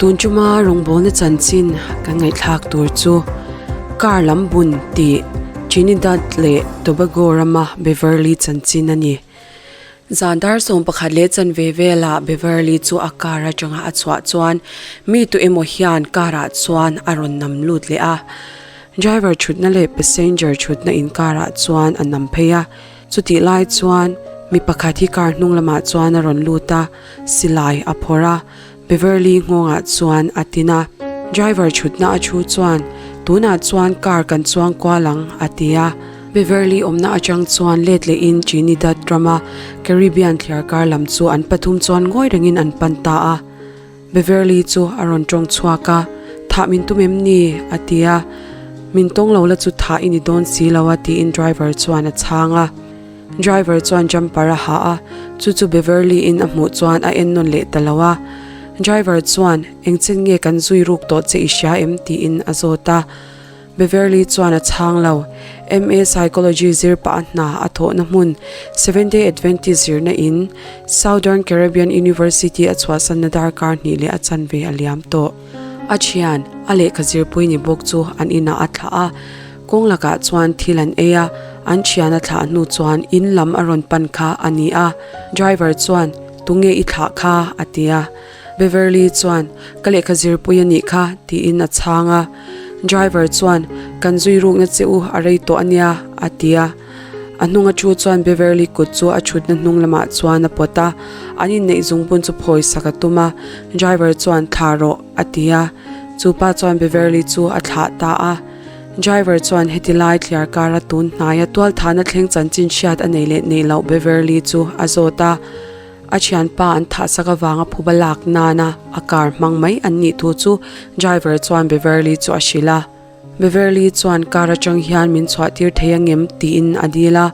Tun tuma rawngbawlna chanchin kan ngaihthlak tur chu Car lam bun tih Trinidad leh Tobago rama Beverly chanchin a ni. Zan dar 11 leh chanve velah Beverly chu a car atanga a chhuah chuan mi tu emaw hian car ah chuan a rawn nam lut leh a. Driver thutna leh passenger thutna inkarah chuan a nam phei a. Chutih lai chuan mi pakhat hi car hnung lamah chuan a rawn lut a, silai a phawrh a, Beverly nghawngah chuan a tin a. Driver thutna a thu chuan, Tunah chuan car kan chuang kual ang, a ti a. Beverly awmna atang chuan let lehin Trinidad rama Caribbean thliarkar lam chu an pathum chuan ngawi rengin an pan ta a. Beverly chu a rawn tawng chhuak a, Thah min tum em ni? a ti a. Min tawng lo la chu thah i ni dawn si lo a tiin driver chuan a chhang a. Driver chuan jumper a ha a, chu chu Beverly in a hmuh chuan a en nawn leh ta lo a. Driver chuan, Engchen nge kan zui ruk tawh che i hria em? tiin a zawt a. Beverly chuan a chhang lo. MA Psychology zir pah a hna a thawhna hmun Seventh Day Adventist zirna in Southern Caribbean University a chhuahsanna darkar hnih leh a chanve a liam tawh. A thian, a lehkha zirpui ni bawk chu an inah a thlah a, kawng lakah chuan thil an ei a, an thian a thlah hnu chuan in lam a rawn pan kha a ni a. Driver chuan, Tunge i thlah kha? a ti a. Beverly chuan, Ka lehkha zirpui a nih kha, tiin a chhang a. Driver chuan, Kan zui rukna che u a rei tawh a nia, a ti a. A hnunga thu chuan Beverly kut chu a thutna hnung lamah chuan a pawt a, an inneih zungbun chu phawi sak a tum a. Driver chuan, Thlah rawh, a ti a. Chu pa chuan Beverly chu a thlah ta a. Driver chuan heti lai thliar kara tun hnaia tualthahna thleng chanchin hriat a nei leh neih loh Beverly chu a zawt a. A thianpa an thahsak avanga phuba lak nana a car hmang mai an nih thu chu driver chuan Beverly chu a hrilh a. Beverly chuan car atang hian min chhuah tir thei angem tiin a dil a,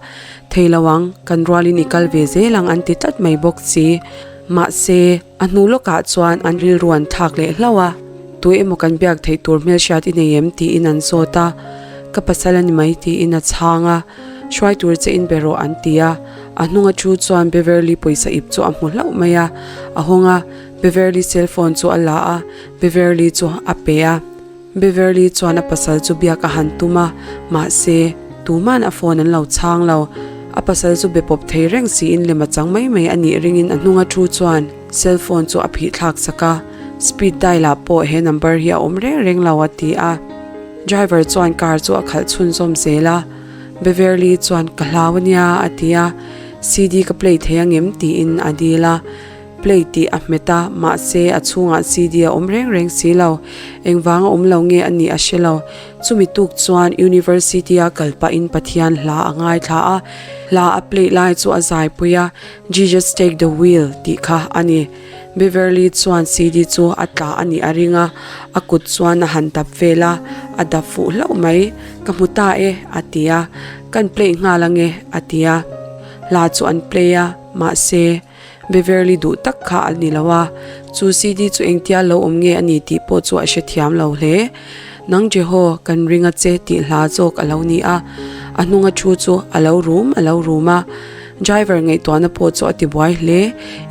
Thei lo ang, kan rualin i kal ve zel ang an ti tlat mai bawk si. Mahse, a hnu lawkah chuan an rilru an thlak leh hlauh a, Tu emaw kan biak theih tur hmelhriat i nei em tiin an zawt a, Ka pasal a ni mai tiin a chhang a. Hruai tur che in be rawh an ti a, a hnunga thu chuan Beverly pawisa ip chu a hmu hlauh mai a, a hawng a, Beverly cell phone chu a la a, Beverly chu a pe a. Beverly chuan a pasal chu biak a han tum a, mahse, tuman a phone an lo chhang lo. A pasal chu be pawp thei reng siin lem a chang mai mai a nih ringin a hnunga thu chuan cell phone chu a phih thlak sak a, speed dial ah pawh he number hi a awm reng reng lo a ti a. Driver chuan car chu a khalh chhunzawm zel a. Beverly chuan ka hlau ania a ti a, CD ka play thei angem tiin a dil a, play tih a hmet a, mahse a chhungah CD a awm reng reng si lo, engvanga awm lo nge a nih a hre lo. Chumi tuk chuan University a kal pahin Pathian hla a ngaithla a, hla a play lai chu a zaipui a, Jesus take the wheel tih kha a ni. Beverly chuan CD chu a tla a nih a ring a, a kut chuan a han dap vel a, a dap fuh hlauh mai. Ka hmu ta e, a ti a. Kan play nghal ange, a ti a. Hla chu an play a, mahse, Beverly duh tak kha a ni lo a. Chu CD chu engtia lo awm nge a ni tih pawh chu a hrethiam lo hle. Nang Jeho, kan ring a che tih hla zawk a lo ni a. A hnunga thu chu a lo rum a lo rum a. Driver ngaihtuahna pawh chu a ti buai hle.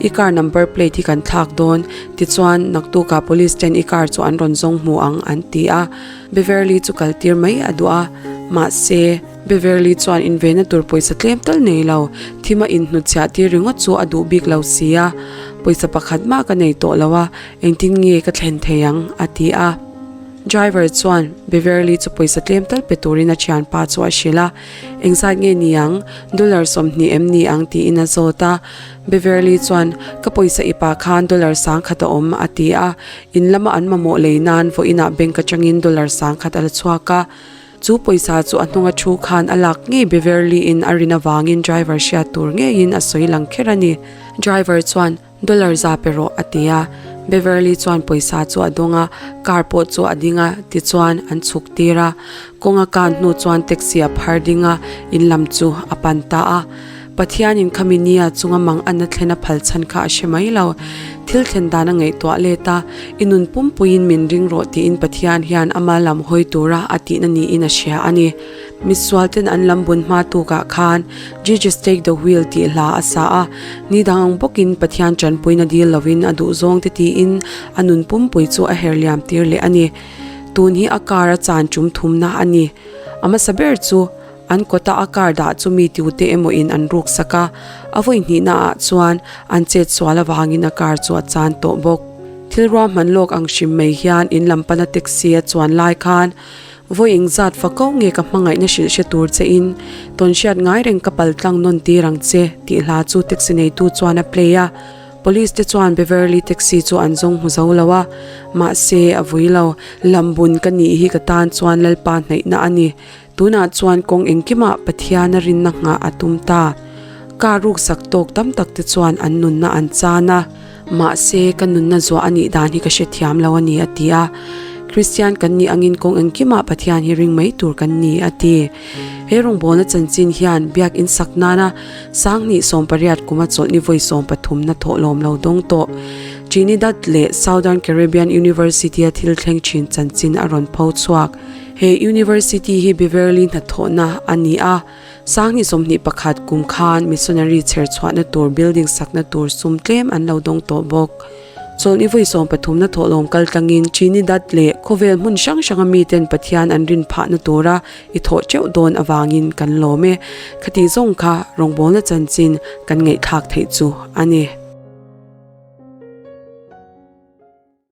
I car number plate hi kan thlak dawn, tichuan naktukah police ten i car chu an rawn zawng hmu ang an ti a. Beverly chu kal tir mai a duh a, mahse, Beverly chuan invenna tur pawisa tlem tal nei lo, thim a inhnutchhiah tir ringawt chu a duh bik lo si a. Pawisa pakhat mah ka nei tawh lo a, engtin nge ka thlen thei ang? a ti a. Driver chuan Beverly chu pawisa tlem tal pe turin a thianpa chu a hrilh a. Engzat nge ni ang? Dollar 20 em ni ang? tiin a zawt a. Beverly chuan, Ka pawisa i pa khan dollar 1000 a awm, a ti a. In lama an mamawh lei nan vawiinah bank atangin dollar 1000 a la chhuak a. Chu pawisa chu a hnunga thu khan a lak ngei Beverly in a rin avangin driver hriat tur ngeiin a sawi lang kher a ni. Driver chuan, Dollar za pe rawh, a ti a. Beverly chuan pawisa chu a dawng a, car pawh chu a ding a, tichuan an chhuk tir a. Kawng a kan hnu chuan taxi a phar ding a, in lam chu a pan ta a. Pathianin khami nia chunga mang anna thlen a phal chhan kha a hre mai lo. Thil thlen dan a ngaihtuah let a, I nun pumpuiin min ring rawh tiin Pathian hian ama lam hawi tura a tihna niin a hria a ni. Misualten an lam bun hma tukah khan Jesus Take the Wheel tih hla a sa a, ni dang ang bawkin Pathian tanpuina dil lovin a duh zawng te tiin a nun pumpui chu a her liam tir leh a ni. Tun hi a car a chan tum thumna a ni. A hmasa ber chu an kawta a car dah chu mi tiute emaw in an ruk sak a, a vawi hnihna ah chuan an chet sual avangin a car chu a chan tawh bawk. Thil ruahman lawk ang hrim mai hian in lam pana taxi a chuan lai khan Vawi engzat fa ko nge ka hmangaihna hrilh hre tur che in tawn hriat ngai reng ka pal tlang nawn tir ang che tih hla chu taxi neitu chuan a play a. Police te chuan Beverly taxi chu an zawng hmu zo lo a, mahse a vui lo. Lambun ka nih hi ka tan chuan Lalpa hnaihna a ni. Tunah chuan kawng engkimah Pathiana rinna nghah a tum ta. Car ruksak tawk tam tak te chuan an nunna an chan a. Mahse, ka nunna zuah a nih dan hi ka hrethiam lo a ni, a ti a. Kristian kan nih angin kawng engkimah Pathian hi ring mai tur kan ni, a ti. He rawngbawlna chanchin hian Biakin sak nana Sanghnih 18 kuma chawlhni vawi 13 na thawhlawm lo dawng tawh. Trinidad leh Southern Caribbean University-a thil thleng thin chanchin a rawn pho chhuak. He University hi Beverly hnathawhna a ni a. Sanghnih 21 kum khan missionary chher chhuahna tur building sakna tur sum tlem an lo dawng tawh bawk. Chawlhni vawi 13 na thawhlawm kal tlangin Trinidad leh khawvel hmun hrang hranga miten Pathian an rin phahna tura i thawh teuh dawn avangin kan lawm e. Khati zawng kha rawngbawlna chanchin kan ngaihthlak theih chu a ni.